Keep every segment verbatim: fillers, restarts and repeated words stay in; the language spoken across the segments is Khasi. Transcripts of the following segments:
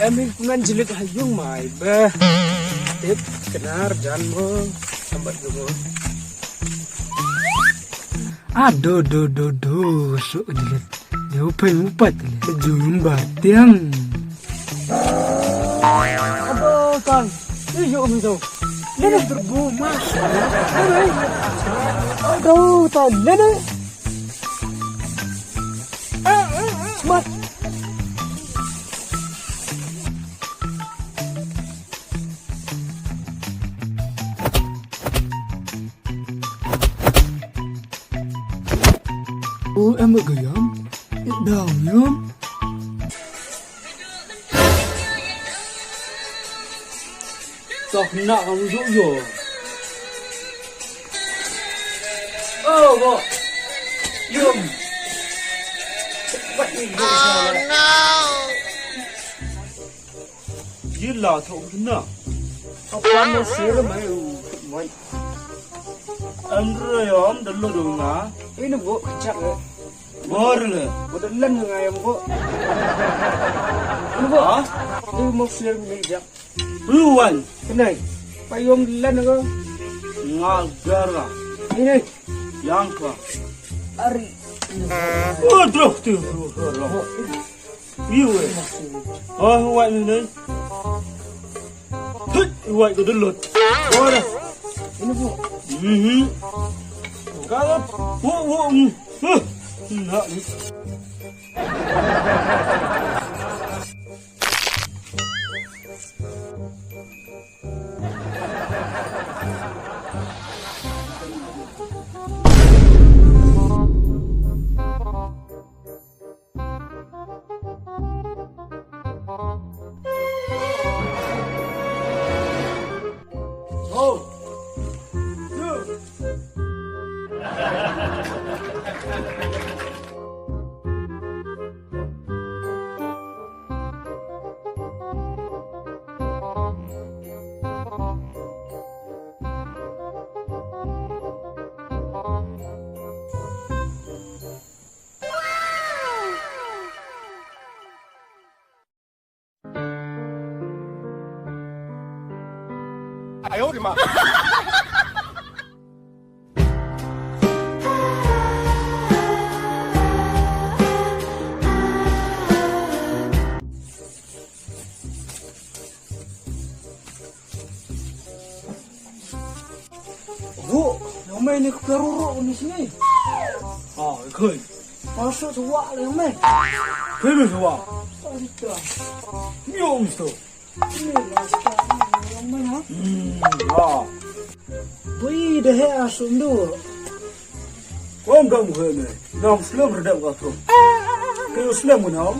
Em hi kumne jylliew ha ïing mai ba. Tip knar jan mo. Sambat mo. A do do do do so jylliew. Yo pen upat le jun ba tiang. Ado tan. Ni yo mi do. Ni ni turbo mas. Ado tan ni ni. Mat. O em ga yam. Dau yam. Tok na ang yo yo. Oh, bo. Yum. What you do? Yila thok na. Apa mo sir mai u mai. Andre yom dalo do nga. Ini bo kecak eh. Bor le. Bo dalan nga yom bo. Ini bo. Ha? Ini mo sir mai jak. Ruan. Kenai. Pa yom dalan ko. Nga gara. Ini. Yang pa. Ari. Oh, droh tu. Iu eh. Oh, wai ni ni. Hut, wai ko dulot. Oh, dah. Ini bu. Mhm. Kalau bu bu. Huh. Nak ni. Ru, ïa me ni ka peru ru ni sini. Ah, ikoi. Pasal suwa le me. Peru suwa. Pasal suwa. Ni om sto. Ni la sta ni me ha. Hmm, ah. Bui de he asum du. Kom dam he me. Nam slem redap ka tu. Ke slem mo nam.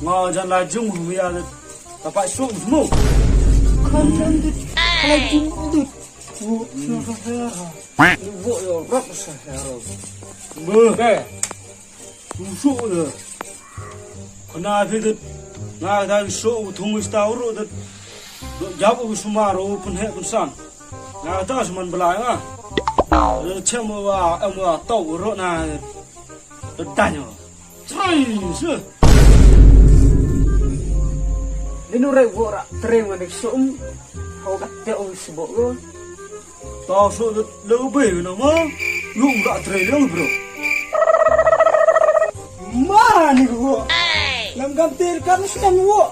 Nga jan la jung hu ya le. Ta pa suk mo. Kan kan dit. Kala jung dit. Wo, sa sa sa. Wo yo rap sa sa. Mo. Ke. Suk le. Kana phi dit. Nga da suk thung sta ru dit. Jab u sumar u pun he pun san. Nga ta suman bela nga. Chem wa em wa tau ru na. Tanya. Trai se. Linu rai wo ra treng wa nek sum. Hau ka te ong sibok lo. Tau so le be na ma. Lum ra treng le bro. Ma ni wo. Lam kam ter kam snem wo.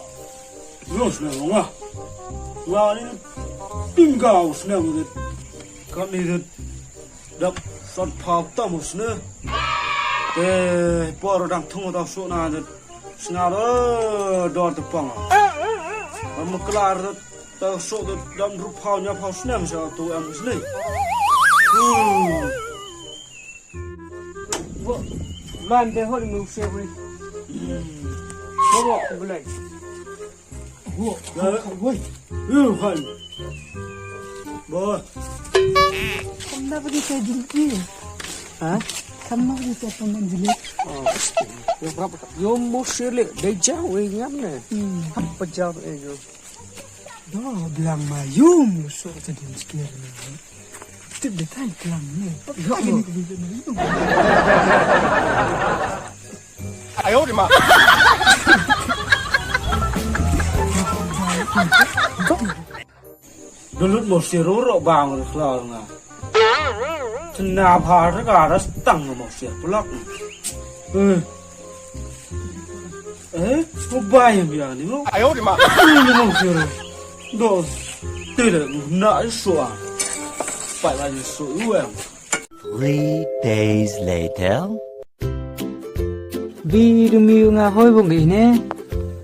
Yo snem nga. Nga ni tinggal snem ni. Kam ni dap sat phaw tam snem. Te por dang thung ta so na. Sngar dor te pang. Am klar ta so dam rup phaw nya phaw snem sa tu am snem. Hmm. Wo, lan de hol nu se wi. Wo, wo, ku belai. Wo, ya, woi. Yo, han. Bo. Kam na bagi ka jingki. Ha? Kam na bagi ka paman jili. Oh, yo, berapa? Yo, mo sele, de jauh, eh, ngam ne. Hmm. Apa jauh, eh, yo. Do, bilang mayum, so, jadi miskin. Tip de tai, bilang ne. Yo, ini kebiasaan mayum. Ayo di ma. Dulut mo siro ro bang ro khlor nga. Tena bhar ka ras tang mo sir pulak. Eh. Eh, mo bai yang biang ni mo. Ayo di ma. Ni mo siro. Dos. Tele na so. Pai la ni so uang. Three days later. Bi du mi nga hoi bong ine.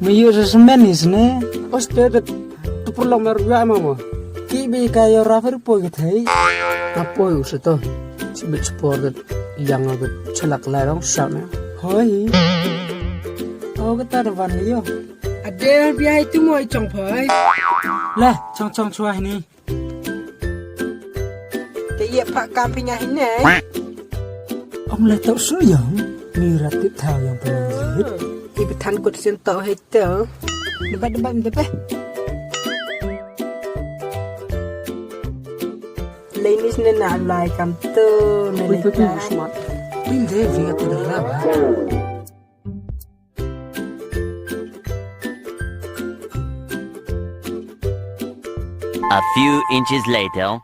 Mi yu sa semen isne. Oste de tu perlu mer ya mama. Ki bi ka yo rafer poi ke thai. Nga poi u seto. Si bit sport de yang de chelak larong sa ne. Hoi. Oh, kata de van yo. Ade bi ai tu mo chong phai. Lah, chong chong chua ni. Te ye pha kam phi nga hine. Ong le to su yang ni rat tip thaw yang pun lit. Ki pathan kut sin to he to. Debat debat debat. Lainis ne na lai kam to ne lai. Ui, ui, ui, smart. Pin de vi atu de la ba. A few inches later.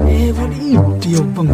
Eh, what are you doing, bang?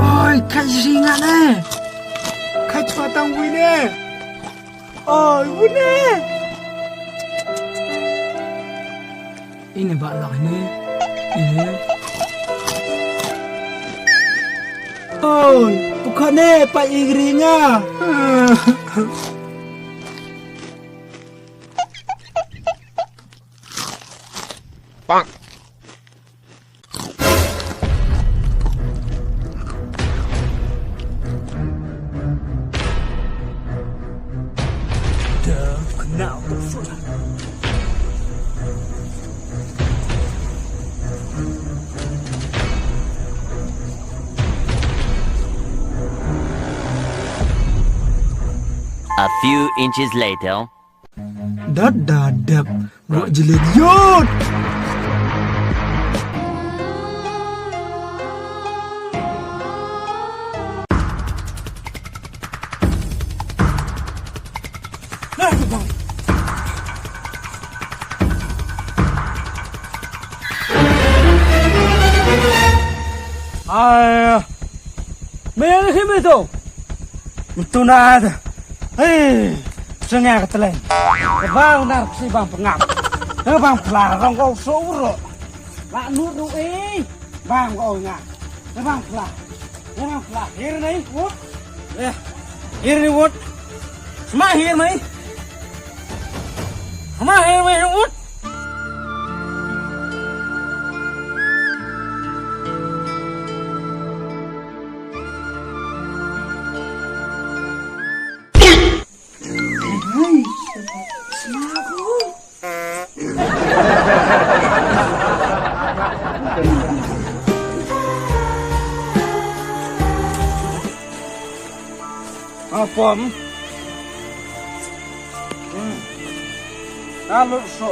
Oi, ka jingane. Ka chwa tang wine. Oi, wine. Ine ba lak ine. Ine. Oi, bukan ne pa igringa. Bang. A few inches later. Dat da dep ruh jilid yut. Ai, me ne ki me to. Mutu na da. Hei, sengak ka telen. Bang nar si bang pengap. Bang pla rong kau suru. Ba nu ru eh. Bang kau nga. Bang pla. Bang pla. Hir nei wut. Eh. Hir nei wut. Sma hir nei. Sma hir nei wut. Apom. Alo so.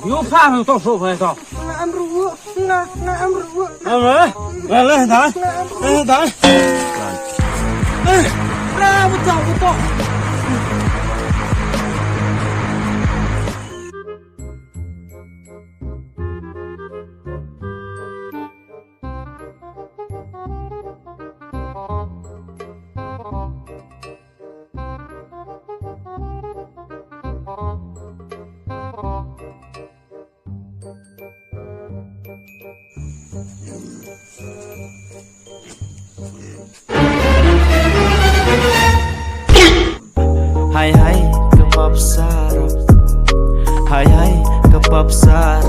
Yo pha to so pha to. Nga am ru. Nga nga am ru. Am eh. Nga le da. Eh da. Eh. Ra bu to bu to. Hai hai ka pap sarap. Hai hai ka pap sarap.